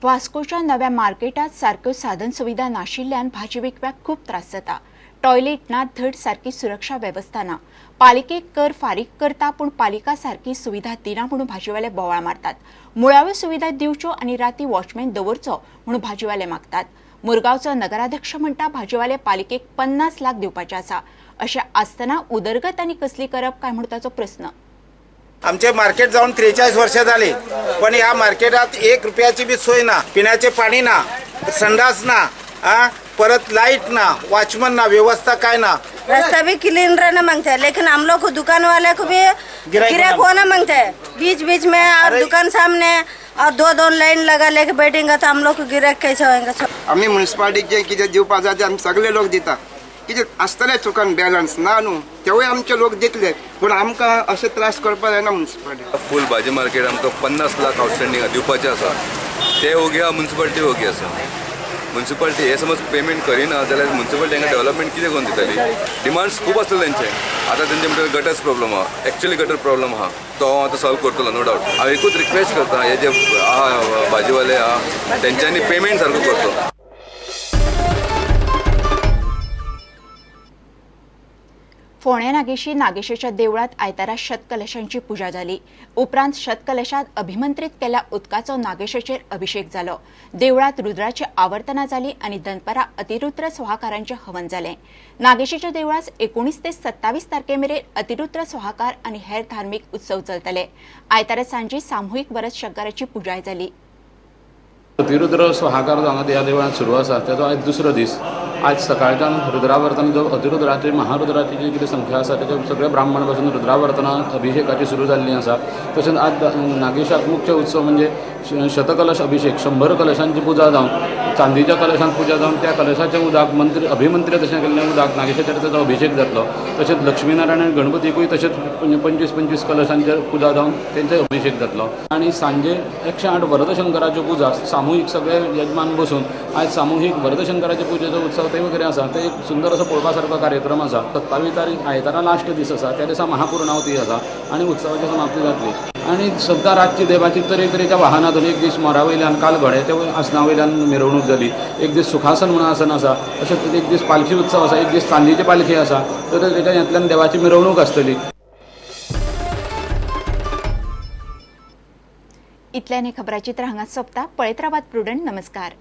वास्कोच्या नव्या मार्केटात सारक्यो साधन सुविधा नाशिल्ल्यान भाजी विकप्याक खूब त्रास जाता. टॉयलेट ना, धड सारकी सुरक्षा वेवस्था ना. पालिकेक कर फारीक करता पूण पालिका सारकी सुविधा दिना म्हणून भाजीवाले बोवाळ मारतात. मुळाव्यो सुविधा दिवच्यो आनी राती वॉचमॅन दवरचो म्हणून भाजीवाले मागतात. मुरगांवचो नगराध्यक्ष म्हणटा भाजीवाले पालिकेक 50 लाख दिवपाचे आसा. अशें आसतना उदरगत आनी कसली करप काय म्हूण ताचो प्रस्न. आमचे मार्केट जावन 43 वर्षां झाली, पण ह्या मार्केटात 1 रुपयाची बी सोय ना, पिण्याचे पाणी ना, संडास ना, आ परत लाईट ना, वॉचमन ना, व्यवस्था काय ना. रास्ता भी क्लीन रहना मांगते हैं, लेकिन हम लोग को दुकान वाले को भी गिराक गिराक होना मांगते हैं बीच बीच में और दुकान सामने और दो दो लाइन लगा लेके बैठेंगे तो हम लोग को गिराक कैसे होएंगे. आमी म्युनिसिपालिटीक जे कितें दिवपा जाय तें आमी सगळे लोक दिता. कितें आसतलें चुकान बॅलन्स ना न्हू, तेवूय आमचे लोक दितले, पूण आमकां अशें त्रास करपा जायना म्युनिसिपालिटी. फूल भाजी मार्केट आमकां 50 लाख आवटस्टँडींग दिवपाचें आसा, ते ओगी आहा, म्युनिसिपालिटी ओगी आसा. म्युनिसिपालिटी हे समज पेमेंट करिना जाल्यार म्युनिसिपालिटी हांगा डेव्हलपमेंट कितें करून दितली. डिमांड्स खूब आसले तेंचे. आतां तेंचे म्हणटा गटर्स प्रॉब्लम आहा, एक्चुअली गटर प्रॉब्लम आहा, तो हांव आतां सॉल्व करतलो नो डावट. हांव एकूच रिक्वेस्ट करता, हे जे आहा भाजीवाले आहा तेंच्यांनी पेमेंट सारको करचो. फोंड्या नागेशी नागेशाच्या देवळात आयतारा शतकलशांची पूजा जाली. उपरांत शतकलशात अभिमंत्रित केल्या उदकाचो नागेशाचेर अभिषेक जालो. देवळात रुद्राची आवर्तना जाली आनी दनपारा अतिरुद्र स्वाहाकारांचे हवन जालें. नागेशीच्या देवळात 19 ते 27 तारखे मेरेन अतिरुद्र स्वाहाकार आनी हेर धार्मिक उत्सव चलतले. आयतारा सांजे सामुहीक वरद शंकराची पुजाय जाली. अतिरुद्र स्वाहाकार जावन ह्या देवळांत सुरू आसा, ताचो आयज दुसरो दीस. आज सकाळच्यान रुद्रावर्तन जो अतिरुद्राची महारुद्राची जी कितें संख्या आसा तेचे सगळे ब्राह्मण बसून रुद्रावर्तनां अभिषेकाची सुरू जाल्ली आसा. तशेंच आज नागेशाक मुख्य उत्सव म्हणजे शतकलश अभिषेक, 100 कलशांची पुजा जावन चांदीच्या कलशांत पुजा जावन त्या कलशाचें उदक मंत्र अभिमंत्रित अशें केल्लें उदक नागेशाचेर ताचो अभिषेक जातलो. तशेंच लक्ष्मीनारायण आनी गणपतीकूय तशेंच 25-25 कलशांचेर पुजा जावन तेंचो अभिषेक जातलो. आनी सांजे 108 वरदशंकराच्यो पुजा सामुहीक सगळे यजमान बसून आज सामुहीक वरदशंकराचे पुजेचो उत्सव ते वगैरे आसा. ते एक सुंदर असो पळोवपा सारको कार्यक्रम आसा. 27 तारीख आयतारा लास्ट दीस आसा, त्या दिसा महापूर्णावती आसा आनी उत्सवाची समाप्ती जातली. आनी सद्दां रातची देवाची तरेतरेच्या वाहनांतून एक दीस मोरा वयल्यान, काल घोड्याच्या आसना वयल्यान मिरवणूक जाली, एक दीस सुखासन म्हणून आसन आसा, तशेंच एक दीस पालखी उत्सव आसा, एक दीस चांदीची पालखी आसा, तर तेच्या हेंतल्यान देवाची मिरवणूक आसतली. इतल्यान हे खबराचित्र हांगा सोंपता. पळयत रावात प्रुडंट. नमस्कार.